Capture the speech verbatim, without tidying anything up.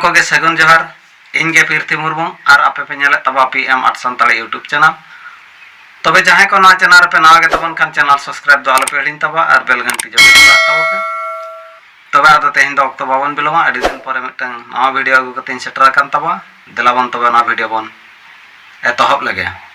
ᱠᱚᱜᱮ ᱥᱟᱹᱜᱩᱱ ᱡᱚᱦᱟᱨ᱾ ᱤᱧ ᱜᱮ ᱯᱤᱨᱛᱷᱤ ᱢᱩᱨᱢᱩ ᱟᱨ ᱟᱯᱮ ᱯᱮ ᱧᱮᱞᱮᱫ ᱛᱟᱵᱚᱱᱟ P M art Santali YouTube channel᱾ ᱛᱚᱵᱮ ᱡᱟᱦᱟᱸᱭ ᱠᱚ ᱱᱚᱣᱟ channel ᱨᱮᱯᱮ ᱱᱟᱣᱟ ᱜᱮ ᱛᱟᱵᱚᱱ ᱠᱷᱟᱱ channel subscribe ᱫᱚ ᱟᱞᱚᱯᱮ ᱦᱤᱲᱤᱧ ᱛᱟᱵᱚᱱᱟ ᱟᱨ bell ᱜᱷᱟᱱᱴᱤ ᱡᱚᱵᱮ ᱫᱚᱵᱟᱣ ᱛᱟᱵᱚᱱ ᱯᱮ᱾ ᱛᱚᱵᱮ ᱟᱫᱚ ᱛᱮᱦᱮᱧ ᱫᱚ ᱚᱠᱛᱚ ᱵᱟᱵᱚᱱ ᱵᱤᱞᱚᱢᱟ, ᱟᱹᱰᱤ ᱫᱤᱱ ᱯᱚᱨᱮ ᱢᱤᱫᱴᱟᱝ ᱱᱟᱣᱟ video ᱟᱹᱜᱩ ᱠᱟᱛᱮᱧ ᱥᱮᱴᱮᱨ ᱟᱠᱟᱱ ᱛᱟᱵᱚᱱᱟ᱾ ᱫᱮᱞᱟ ᱵᱚᱱ ᱛᱚᱵᱮ ᱱᱚᱣᱟ video ᱵᱚᱱ ᱮᱛᱚᱦᱚᱵ ᱞᱮᱜᱮ᱾